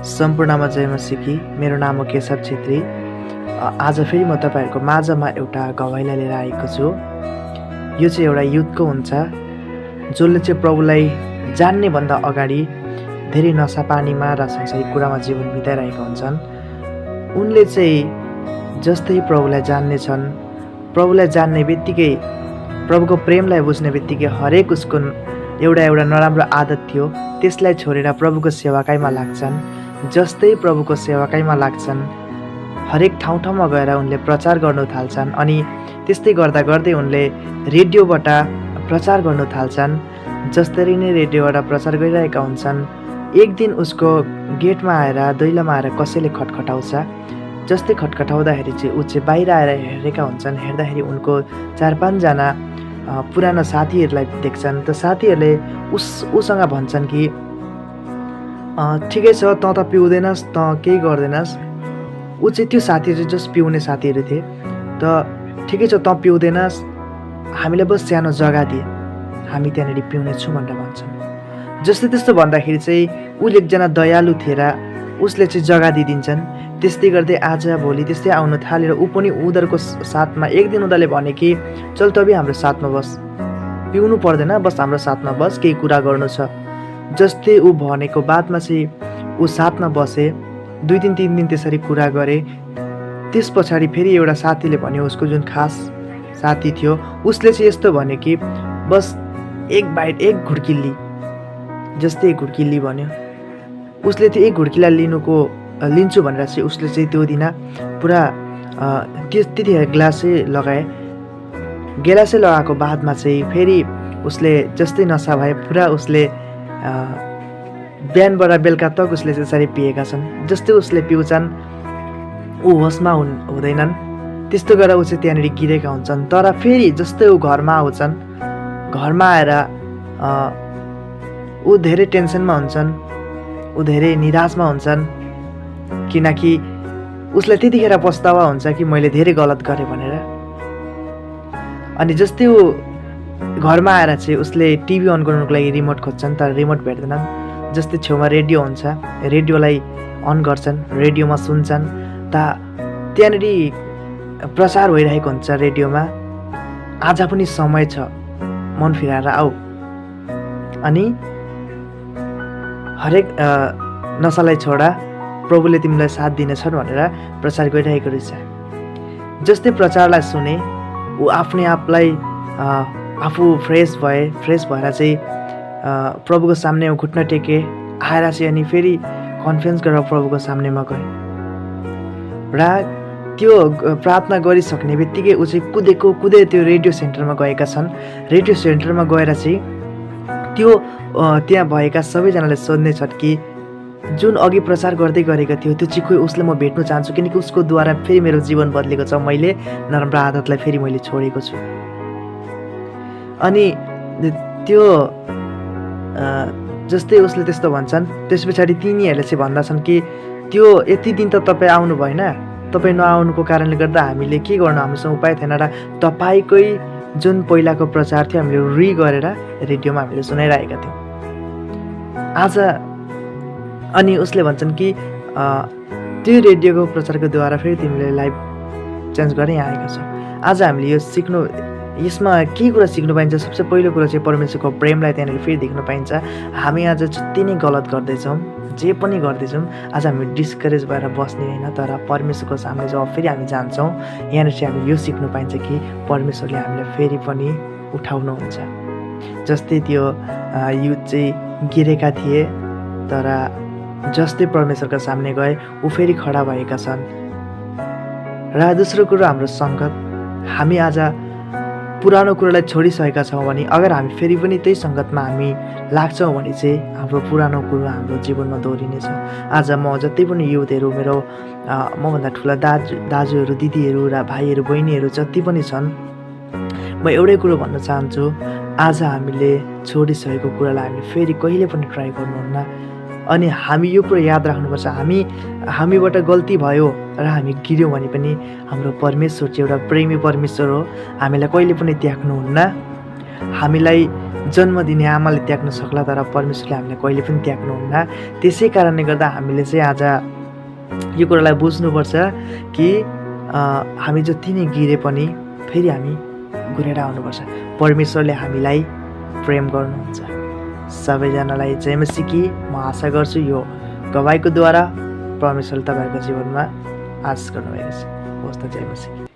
सम्पूर्णमा जय मसीकी। मेरो नाम हो केशव छेत्री। आज फेरि म तपाईँहरूको माझमा एउटा गवाईलाई लिएर आएको छु। यो चाहिँ एउटा युथको हुन्छ जसले चाहिँ प्रभुलाई जान्ने भन्दा अगाडि धेरै नसापानीमा र संसारिक कुरामा जीवन बिताइरहेका हुन्छन्। उनले चाहिँ जस्तै प्रभुलाई जान्नेछन्, प्रभुलाई जान्ने बित्तिकै, प्रभुको प्रेमलाई बुझ्ने बित्तिकै हरेक उसको एउटा नराम्रो आदत थियो त्यसलाई छोडेर प्रभुको सेवाकाइमा लाग्छन्। जस्तै प्रभुको सेवाकाइमा लाग्छन्, हरेक ठाउँमा गएर उनले प्रचार गर्नु थाल्छन्। अनि त्यस्तै गर्दा गर्दै उनले रेडियोबाट प्रचार गर्नु थाल्छन्। जसरी नै रेडियोबाट प्रचार गरिरहेका हुन्छन्, एक दिन उसको गेटमा आएर, दैलोमा आएर कसैले खटखटाउँछ। जस्तै खटखटाउँदाखेरि चाहिँ ऊ चाहिँ बाहिर आएर हेरेका हुन्छन्। हेर्दाखेरि उनको 4-5 जना पुरानो साथीहरूलाई देख्छन्। त साथीहरूले उसँग भन्छन् कि ठिकै छ, तँ त पिउँदैनस्, तँ केही गर्दैनस्। ऊ चाहिँ त्यो साथीहरू जस्ट पिउने साथीहरू थिए। त ठिकै छ, तँ पिउँदैनस्, हामीलाई बस सानो जग्गा दिए, हामी त्यहाँनिर पिउनेछौँ भनेर भन्छन्। जस्तै त्यस्तो भन्दाखेरि चाहिँ उसले एकजना दयालु थिएर उसले चाहिँ जग्गा दिइदिन्छन्। त्यस्तै गर्दै आज भोलि त्यस्तै आउनु थालेर ऊ पनि उनीहरूको साथमा एक दिन उनीहरूले भने कि चल तँ हाम्रो साथमा बस, पिउनु पर्दैन, बस हाम्रो साथमा बस, केही कुरा गर्नु छ। जस्तै ऊ भनेको बादमा चाहिँ ऊ साथमा बसे। 2-3 दिन त्यसरी कुरा गरे। त्यस पछाडि फेरि एउटा साथीले भन्यो, उसको जुन खास साथी थियो उसले चाहिँ यस्तो भन्यो कि बस एक बाइट, एक घुड्किल्ली। जस्तै एक घुड्किल्ली भन्यो, उसले त्यो एक घुड्किला लिन्छु भनेर चाहिँ उसले चाहिँ त्यो दिन पुरा त्यतिखेर ग्लासै लगाए। गिलासै लगाएको बादमा चाहिँ फेरि उसले जस्तै नसा भए पुरा उसले बिहानबाट बेलुका तक उसले त्यसरी पिएका छन्। जस्तै उसले पिउँछन्, ऊ होसमा हुँदैनन्। त्यस्तो गरेर ऊ चाहिँ त्यहाँनिर गिरेका हुन्छन्। तर फेरि जस्तै ऊ घरमा आउँछन्, घरमा आएर ऊ धेरै टेन्सनमा हुन्छन्, ऊ धेरै निराशमा हुन्छन्। किनकि उसलाई त्यतिखेर पछतावा हुन्छ कि मैले धेरै गलत गरेँ भनेर। अनि जस्तै ऊ घरमा आएर चाहिँ उसले टिभी अन गर्नुको लागि रिमोट खोज्छन्, तर रिमोट भेट्दैनन्। जस्तै छेउमा रेडियो हुन्छ, रेडियोलाई अन गर्छन्, रेडियोमा सुन्छन्। त्यहाँनिर प्रचार भइरहेको हुन्छ रेडियोमा, आज पनि समय छ, मन फिराएर आऊ, अनि हरेक नसालाई छोडा, प्रभुले तिमीलाई साथ दिनेछन् भनेर प्रचार गरिरहेको रहेछ। जस्तै प्रचारलाई सुने ऊ आफ्नै आपलाई आफू फ्रेस भएर चाहिँ प्रभुको सामने घुट्न टेके, आएर चाहिँ अनि फेरि कन्फिडेन्स गरेर प्रभुको सामनेमा गए र त्यो प्रार्थना गरिसक्ने बित्तिकै ऊ चाहिँ कुदै त्यो रेडियो सेन्टरमा गएका छन्। रेडियो सेन्टरमा गएर चाहिँ त्यो त्यहाँ भएका सबैजनाले सोध्नेछन् कि जुन अघि प्रचार गर्दै गरेको थियो त्यो चाहिँ उसले म भेट्नु चाहन्छु, किनकि उसको द्वारा फेरि मेरो जीवन बदलेको छ, मैले नराम्रो आदतलाई फेरि मैले छोडेको छु। अनि त्यो जस्तै उसले त्यस्तो भन्छन्, त्यस पछाडि तिनीहरूले चाहिँ भन्दछन् कि त्यो यति दिन त तपाईँ आउनु भएन, तपाईँ नआउनुको कारणले गर्दा हामीले के गर्नु, हामीसँग उपाय थिएन र तपाईँकै जुन पहिलाको प्रचार थियो हामीले गरेर रेडियोमा हामीले सुनाइरहेका थियौँ आज। अनि उसले भन्छन् कि त्यो रेडियोको प्रचारको द्वारा फेरि तिमीले लाइफ चेन्ज गरेर यहाँ आएका छौ। आज हामीले यो यसमा के कुरा सिक्नु पाइन्छ? सबसे पहिलो कुरा चाहिँ परमेश्वरको प्रेमलाई त्यहाँनिर फेरि देख्नु पाइन्छ। हामी आज जति नै गलत गर्दैछौँ, जे पनि गर्दैछौँ, आज हामी डिस्करेज भएर बस्ने होइन, तर परमेश्वरको सामने जब फेरि हामी जान्छौँ, यहाँनिर चाहिँ हामी यो सिक्नु पाइन्छ कि परमेश्वरले हामीलाई फेरि पनि उठाउनुहुन्छ। जस्तै त्यो युथ चाहिँ गिरेका थिए, तर जस्तै परमेश्वरको सामने गए ऊ फेरि खडा भएका छन्। र दोस्रो कुरो हाम्रो सङ्गत, हामी आज पुरानो कुरालाई छोडिसकेका छौँ भने, अगर हामी फेरि पनि त्यही सङ्गतमा हामी लाग्छौँ भने चाहिँ हाम्रो पुरानो कुरो हाम्रो जीवनमा दोहोरिनेछ। आज म जति पनि युथहरू, मेरो मभन्दा ठुला दाजुहरू, दिदीहरू र भाइहरू, बहिनीहरू जति पनि छन्, म एउटै कुरो भन्न चाहन्छु, आज हामीले छोडिसकेको कुरालाई हामीले फेरि कहिले पनि ट्राई गर्नुहुन्न। अनि हामी यो कुरा याद राख्नुपर्छ, हामीबाट गल्ती भयो र हामी गिर्यौँ भने पनि हाम्रो परमेश्वर चाहिँ एउटा प्रेमी परमेश्वर हो, हामीलाई कहिले पनि त्याग्नुहुन्न। हामीलाई जन्म दिने आमाले त्याग्न सक्ला, तर परमेश्वरले हामीलाई कहिले पनि त्याग्नुहुन्न। त्यसै कारणले गर्दा हामीले चाहिँ आज यो कुरालाई बुझ्नुपर्छ कि हामी जति नै गिरे पनि फेरि हामी घुरेर आउनुपर्छ। परमेश्वरले हामीलाई प्रेम गर्नुहुन्छ। सबैजनालाई जय मसीह। म आशा गर्छु यो गवाईको द्वारा परमेश्वरले तपाईँहरूको जीवनमा आशिष गर्नुभएको छ। हवस् त, जय मसीह।